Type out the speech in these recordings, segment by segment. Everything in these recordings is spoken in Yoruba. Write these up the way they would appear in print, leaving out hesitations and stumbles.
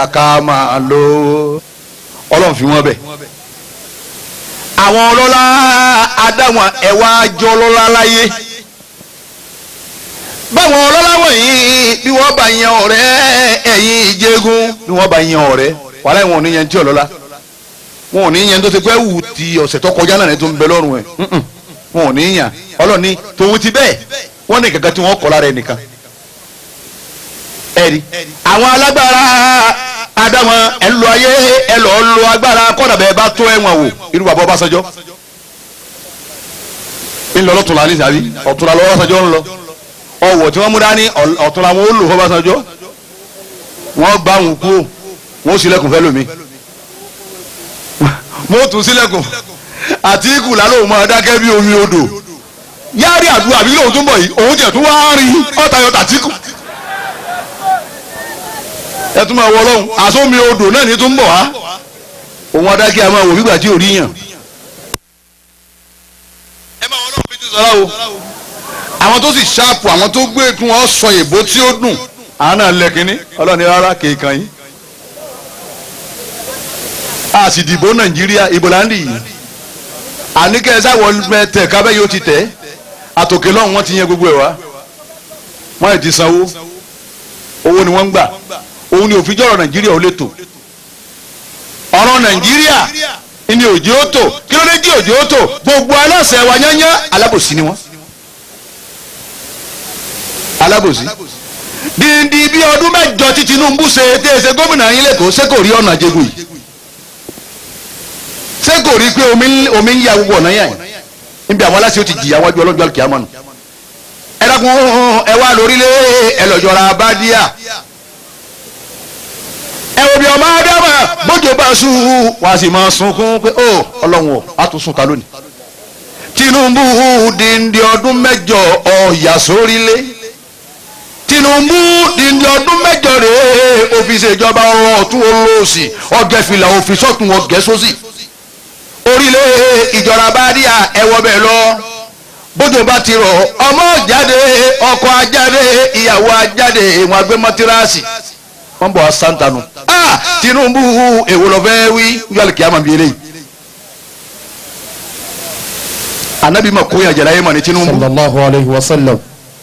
ká máa lówó ọlọ́run fi wọ́n bẹ̀. Àwọn ọlọ́lá adáwọn ẹ̀wà àjọ ọlọ́lá láyé. Báwọn ọlọ́lá wọ̀nyí bí wọ́n bá yan ọ̀rẹ́, ẹ̀yìn ìjẹ́gun bí wọ́n bá yan ọ̀rẹ́, wàhálà ìwọ̀n ò ní yan tí ọlọ́lá, wọn ò ní yan tó ti pẹ́ wù ti ọ̀sẹ̀ tó kọjá náà ní tó ń bẹ lọ́rùn ẹ̀. Wọn ò ní yan. Ọlọ́ni tòun ti bẹ́ẹ̀, wọ́n ní kankan tí wọ́n kọ́ lára ẹ̀ nìkan. Ẹ̀rí àwọn alágbára adáwọn ẹ̀ ń lo ayé, ẹ̀ lọ́ọ́ lo agbára kọ́dà bẹ́ẹ̀ bá tó ẹ̀wọ̀n wò. Irú bàbá Ọbásanjọ́ ń lọ lọ́tùnla ní sàbí ọ̀túnla lọ́wọ́ Ọbásanjọ́ ń lọ. Ọwọ́ tí wọ́n mú dání ọ̀túnla wọn ó lò f'Ọbásanjọ́. Wọ́n gbá wọn kú, wọ́n sílẹ̀kùn fẹ́ lómi, wọ́n tún sílẹ̀kùn. Àtíkù lálóhùn máa dákẹ́ bí omi odò yáàrí àdúrà bí lóhùn tó ń bọ̀ yìí, òun jẹ̀ tún wá rí ọ̀tayọ̀ tàtíkù. Ẹ tún máa wọ ọlọ́run àsómi odò náà ní tún bọ̀ wá. Òun adákẹ́ àmọ́ wò gbígbà tí ò rí yàn. Ẹ máa wọ ọlọ́run bí ti sọ̀rọ̀ o. Àwọn tó sì ṣáàpù, àwọn tó gbé kí wọ́n sọ èbó tí ó dùn. Àwọn náà lẹ kínní ọlọ́ni rárá kéèkàn yín. A sì dìbò Nàìjíríà, ìbò là ń dì yìí. Àníkẹ́ sáwọ́ tẹ̀ kábẹ́ yóò ti tẹ̀ àtòkè lọ́hùn. Wọ́n ti yẹn gbogbo ẹ̀ wá, wọ́n ti sanwó, owó ni wọ́n ń gbà. Òun ni òfin jọ̀rọ̀ Nàìjíríà ò lè tò. Ọ̀rọ̀ Nàìjíríà ni òjò ó tò. Kí ló dé jí òjò ó tò? Gbogbo aláṣẹ wa yányá, alábòsí ni wọ́n, alábòsí. Díndín bí ọdún 8 tí Tinubu ṣe tẹ́ ẹ ṣe gómìnà yín lẹ́kọ̀ọ́, ṣé kò rí ọ̀nà jẹ́gùn yìí? Ṣé kò rí pé omi ń ya gbogbo ọ̀nà yẹn níbi àwọn aláṣẹ ó ti jìyà wájú ọlọ́jọ́ àlùkìyámà nù? Ẹ dákun, ẹ wá lórílẹ̀, ẹ lọ́jọ́ra bádíà. Ẹ wo bí ọmọ ádámà bójú bá sùn, wàá sì máa sunkún pé ó ọlọ́run ò á tún sùn ta lónìí. Tinubu, díndín ọdún 8 ọ̀yà sórílẹ̀. Tinubu, díndín ọdún 8 rèé òfìsè ìjọba, ọ̀rọ̀ ọ̀tún olóòsì, ọ̀gẹ̀fìlà òfìsọ̀tún ọ̀gẹ̀sọ́sì. Orílẹ̀ ìjọba bádíà, ẹ̀wọ̀ bẹ̀ lọ. Bójú bá ti rọ̀, ọmọ jáde, ọkọ ajáde, ìyàwó ajáde, wọn agbé mọ́tíráàsì, wọ́n bọ̀ santanu. Ah, Tinubu, èwo lọ fẹ́ wí yọ̀lì kí a máa bí eléyìí? Anabi ma kóyà jẹ̀rẹ̀ ayé ma ní Tinubu. Sallallahu alayhi wa sallam.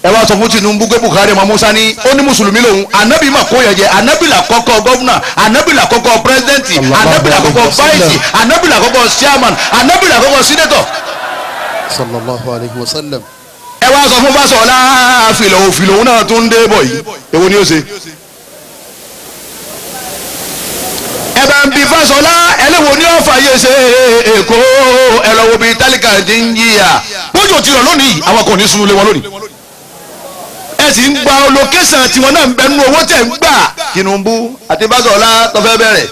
Ẹ wá sọ fún Tinubu pé Buhari ma Musa ní ó ní mùsùlùmí lòun. Anabi ma kóyà jẹ. Anabi là kọ́kọ́ gọ́vùnà, anabi là kọ́kọ́ pírẹsidẹ́ǹtì, anabi là kọ́kọ́ fáìsì, anabi là kọ́kọ́ chairman, anabi là kọ́kọ́ sínétọ̀. Sallallahu alayhi wa sallam. Ẹ wá sọ fún Fásọlá fìlà òfìlà, òun náà tún dé bọ̀ yìí, èwo ni ó ṣe? Ẹ bá ń bi Fásọlá ẹlẹ́wọ̀n ní ọ̀fà yé ṣe Èkó. Ẹ lọ wo bí tálíkà ti ń jìyà. Bójú ti rọ̀ lónìí, àwọn kò ní sunlé wọn lónìí. Ẹ sì ń gba olókèsàn tiwọn náà ń bẹ nínú owó tẹ̀ ń gbà. Tinubu àti Fásọlá tó fẹ́ bẹ̀rẹ̀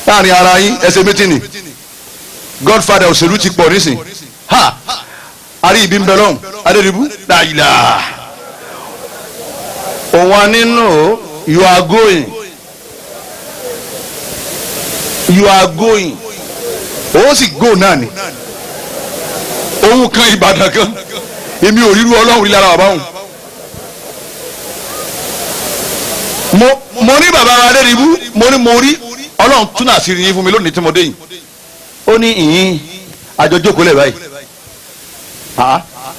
láàrin ara yín, ẹ ṣe mítìnì. Godfather òṣèlú ti pọ̀ nísìn. Ha, àrí ibi ń bẹ lọ́hùn Adédìbú dàyìlà òun nínú. You are going, you are going, ó sì go náà ni. Òun kan Ìbàdàn kan, èmi ò ríru Ọlọ́run rí lára bàbá òun. Mo ní bàbá wa Adédìbú, mo ní mo rí Ọlọ́run tún àṣírí yín fún mi lónìí tí mo dé yìí. Ó ní ìyín àjọ jókòó lẹ̀ báyìí.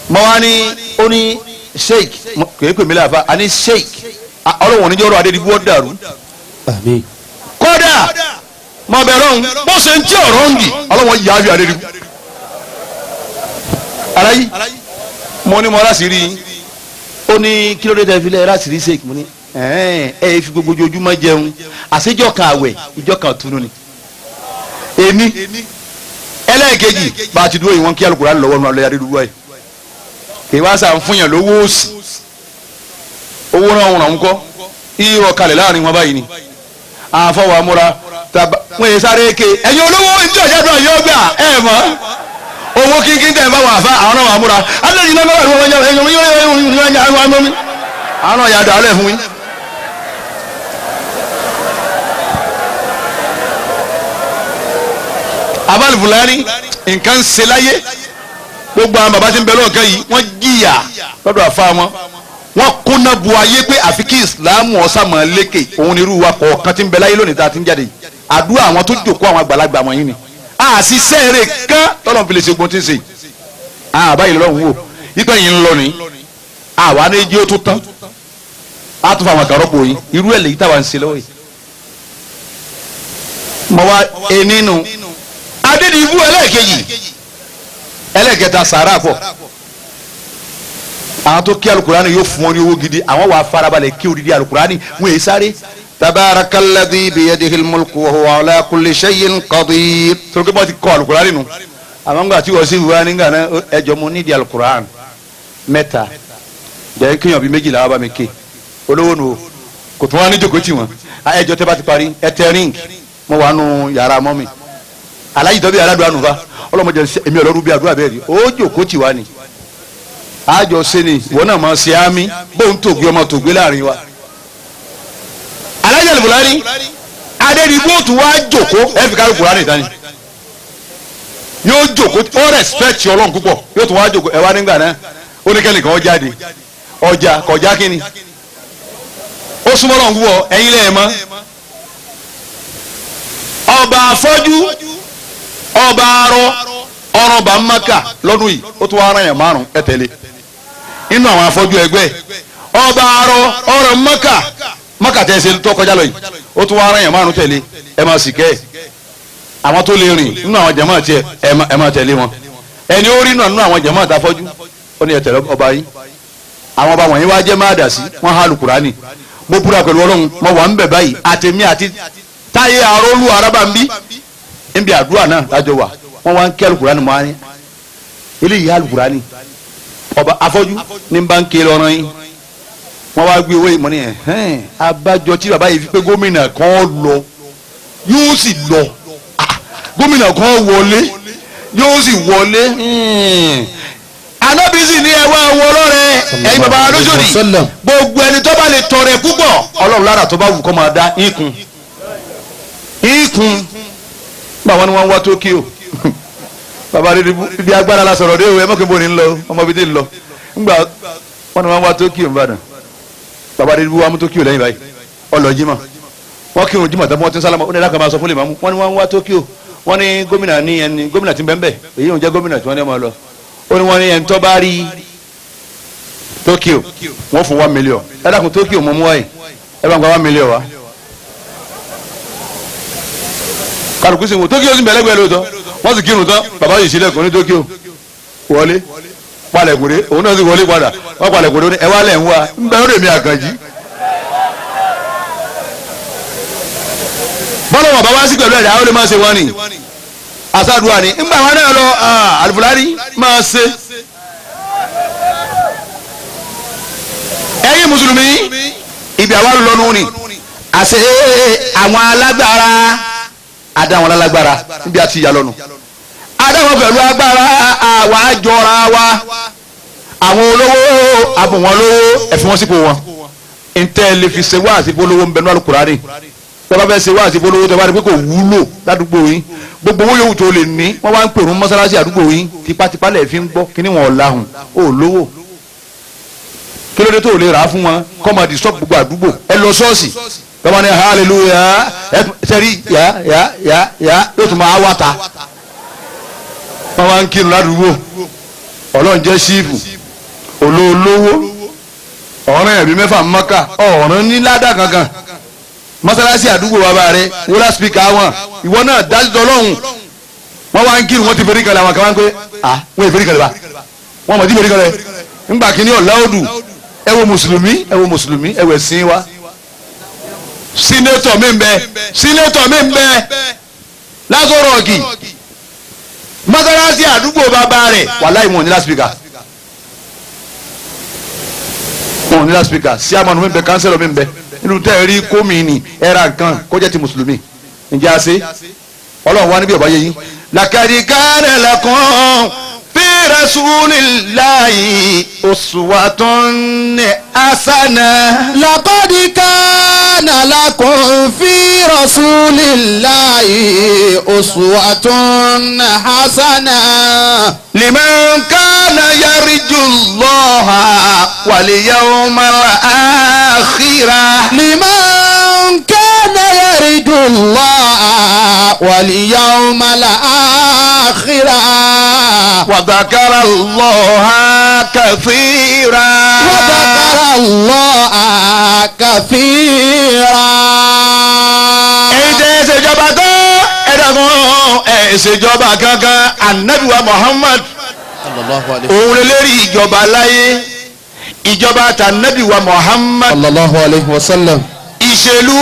Mo wá ní, ó ní sheik kò é pè mí láàfa, a ní sheik Ọlọ́run oníjọ́rọ̀ Adédìbú ó dàrú. Àmín. Kódà mo bẹ̀rẹ̀ ọ̀hún bó ṣe ń tí ọ̀rọ̀ ń gì, Ọlọ́run yà á fi Adédìbú. Aláyí, mo ní mo láti rí i. Ó ní kí ló dé tẹ́ fi lẹ́ láti rí sheik? Mo ní ẹ ẹ fi gbogbo ojoojúmọ́ jẹun, àṣejọ́ kan àwẹ̀, ìjọ kan tunu ni. Èmi ẹlẹ́ẹ̀kejì bá a ti dúró yìí, wọ́n kí alukóra lọ́wọ́ nù alẹ́ Adédìbú báyìí. Kì í wá sàn fún yàn lówó òsì, owó náà wọn àwọn kọ́ irọ́ kalẹ̀ láàrin wọn báyìí ni àfọwọ́ amúra tàbá wọn yẹ sáré ké. Ẹ̀yin olówó ìjọ ìjọba yóò gbà ẹ̀ mọ́ owó kínkín tẹ̀ bá wà fà, àwọn náà wà múra alẹ́ yìí náà wà wọ́n àwọn náà yà dà alẹ́ fún yín. Abali Fulani nǹkan ṣe láyé. Gbogbo àwọn baba tí ń bẹ lọ́ọ̀kan yìí, wọ́n jìyà lọ́dọ̀ àfa wọn. Wọ́n kúnná bu ayé pé àfi kí ìsìláàmù ọ̀sàmọ̀ lékè. Òun ni irú wa kọ̀ọ̀kan tí ń bẹ láyé lónìí tá a ti ń jáde yìí. Àdúrà àwọn tó jòkó àwọn àgbàlagbà wọ̀nyí ni. Àṣìṣe rẹ̀ kán tọ́lọ̀ fi lè ṣe gbọ́n tí ń ṣe. Àbáyé lọ́wọ́ wò yípa yìí ń lọ ni. Àwa ní jí ó tún tán. A tún fa àwọn àkàrọ́pò yìí. Irú ẹ̀ lèyí táwa ń ṣe lọ́wọ́ yìí. Mo wá enínú. Adédìbú ẹlẹ́ẹ̀kejì. Ẹlẹ́ẹ̀kẹta sàárà pọ̀. Àwọn tó kí alukurani yóò fún ọ ní owó gidi, àwọn wà farabalẹ̀ kí odidi alukurani wọn èyí sáré. Tabarakalladhi biyadihil mulku wa huwa ala kulli shay'in qadir. Torí pé wọ́n ti kọ́ alukurani nù. Àwọn ńgbà tí wọ́n sì wá nígbà náà ẹjọ́ mo nídìí alukurani mẹ́ta. Jẹ́ kéèyàn bíi méjìlá wá bá mi ké. Olówó nu o, kò tún wá ní jòkó tì wọ́n. Ẹjọ́ tẹ́ bá ti parí ẹ tẹ ríǹgì. Mo wà nù yàrá mọ́ mi. Aláyìí tọ́ bí aládùn ànúfà. Ọlọ́mọdé èmi ọ̀lọ́rú bí àdúrà bẹ́ẹ̀ rí. Ó jòkó tì wá ni. Àjọ ṣe ni ìwọ náà máa ṣe àmì bóun tògbé ọmọ tògbé láàrin wa. Alájà Al-Fulani Adédìbò tún wá jòkó ẹ fi kárí Kùránì dání. Yóò jòkó ó rẹ̀spẹ̀tì Ọlọ́run púpọ̀ yóò tún wá jòkó ẹ wá nígbà náà ó ní kẹ́nìkan ó jáde ọjà kọjá kínni. Ó súnmọ́ Ọlọ́run púpọ̀ ẹ̀yin lẹ́ẹ̀ mọ́. Ọba afọ́jú ọba arọ ọrọ̀ bá Mákà lọ́dún yìí ó tún wá ara yẹn márùn ẹ tẹ̀lé inú àwọn afọ́jú ẹgbẹ́ ọba arọ ọrọ̀ Mákà Mákà tẹ̀ ṣe tó kọjá lọ yìí ó tún wá ara yẹn márùn tẹ̀lé ẹ máa sì kẹ́ ẹ̀ àwọn tó lè rìn nínú àwọn jàmáà tiẹ̀ ẹ máa tẹ̀lé wọn ẹni ó rí nínú àwọn jàmáà àtàfọ́jú ó ní ẹ tẹ̀lé ọba yìí àwọn ọba wọ̀nyí wá jẹ́ má dà sí wọ́n há Al-Kùránì mo búra pẹ̀lú Ọlọ́run mo wà ń bẹ̀ báyìí àtẹ̀mí àti táyé arólú arábà ń bí ń bí àdúrà náà lájọ wà wọ́n wá ń kí Al-Kùránì mọ́ á ní eléyìí Al-Kùránì ọba afọ́jú ní bá ń ké lọ́rọ́ yín wọ́n wá gbé owó ìmọ̀ ní ẹ̀hẹ́n abájọ tí bàbá yìí fi pé gómìnà kan lọ yóò sì lọ gómìnà kan wọlé yóò sì wọlé Ànábì sì ní ẹwà wọ lọ́rẹ́ ẹ̀yin bàbá lójúdi gbogbo ẹni tó bá lè tọrẹ púpọ̀ Ọlọ́run lára tó bá wù kó máa dá ikùn ikùn báwọn ni wọ́n wá Tókíò bàbá rẹ ibi agbára la sọ̀rọ̀ dé o ẹ mọ̀ kí n bò ní lọ ọmọ bíi ti lọ ńgbà wọn ni wọn wá Tókíò nìbàdàn bàbá rẹ ibi wa mú Tókíò lẹ́yìn báyìí ọlọ jimá wọn kírun jimá tàbí wọn ti ń sálámà ó ní ẹ̀dá kan máa sọ fún lè máa mú wọn ni wọn wá Tókíò wọn ní gómìnà ní ẹni gómìnà ti bẹ́ẹ̀ bẹ́ẹ̀ èyí ò jẹ́ gómìnà tí wọ́n ní ọmọ lọ ó ní wọn ní ẹni tó bá rí Tókíò wọn fún 1 million ẹ dákun Tókíò mọ́ mú wáyé ẹ bá ń gba 1 million wa kálukú sì wò Tókíò sì bẹ̀lẹ́gbẹ̀ẹ́ lóòótọ́ wọ́n sì kírun tán bàbá yìí sílẹ̀kùn ní Tókíò wọlé palẹ̀kùn dé òun náà sì wọlé padà wọ́n palẹ̀kùn dé ẹ wá lẹ̀ ń wá ń bẹ lórí mi Àkànjí. bọ́lá wọn bá wá sí pẹ̀lú ẹ̀dá ó lè má ṣe wọ́n ni àṣàdùà ni ńgbà wọn náà lọ Al-Fulani máa ṣe. ẹ̀yin mùsùlùmí ibi àwa lọ́nu ni àṣẹ àwọn alágbára adáwọn alágbára níbi àti ìyá lọ́nu adáwọn pẹ̀lú agbára àwa jọra wa àwọn olówó abùn wọn lówó ẹ̀fín wọn sípò wọn ntẹ́ lè fi ṣe wáàsí polówó ń bẹnu Al-Kùránì tẹ́ bá fẹ́ ṣe wáàsí polówó tẹ́ bá rí pé kò wúlò ládùúgbò yín gbogbo owó yòówù tó lè ní wọ́n wá ń pèrún mọ́sálásí àdúgbò yín tipátipá lẹ̀ fi ń gbọ́ kíní wọn ọ̀làhùn ó lówó kí ló dé tó lè rà á fún wọn kọ́ máa disturb gbogbo àdúgbò ẹ lọ ṣọ́ọ̀ṣì tọ́ba ní hallelujah ẹ sẹ́rí yá yá yá yá yóò tún máa wá ta wọ́n wá ń kírun ládùúgbò Ọlọ́run jẹ́ sífù olóolówó ọ̀ràn ẹ̀mí mẹ́fà mọ́kà ọ̀ràn ní ládà kankan mọ́sálásí àdúgbò bàbá rẹ wúlá spíkà wọn ìwọ náà dájú tọ́lọ́hún wọ́n wá ń kírun wọ́n ti fẹ́rí kalẹ̀ àwọn kan wá ń pé à wọ́n yẹ fẹ́rí kalẹ̀ bá wọ́n mọ̀ ti fẹ́rí kalẹ̀ ńgbà kínní ọ̀la òdù ẹ wo mùsùlùmí ẹ wo mùsùlùmí ẹ wo ẹ̀sìn wa sínétọ̀ mi ń bẹ sínétọ̀ mi ń bẹ lásòrò ọ̀gì mọ́sálásí àdúgbò bàbá rẹ̀ wàláhì wọn ò ní láspíkà wọn ò ní láspíkà sí àmọ́nù mi ń bẹ kánsẹ́lọ̀ mi ń bẹ nínú tẹ́ ẹ rí kómi ni ẹ ra nǹkan kó jẹ́ ti mùsùlùmí ǹjẹ́ a ṣe ọlọ́run wá níbi ọ̀bá yẹ yín. laqad kana lakum fi rasulillahi uswatun hasana. laqad kana لكم في رسول الله أسوة حسنة. Liman kana yarju Allaha wal yawmal akhira. لمن كان يرجو الله واليوم الآخر Wa dhakara Allaha kathira. وذكر الله كثيرا. Ẹ̀yin tẹ́ ẹ ṣèjọba tán, ẹ dàgbọ́n ẹ ṣèjọba kankan. Anabi wa Muhammad sallallahu alayhi òun lè lérí ìjọba láyé, ìjọba tànàbí wa Muhammad. Sallallahu alayhi wa sallam. Ìṣèlú.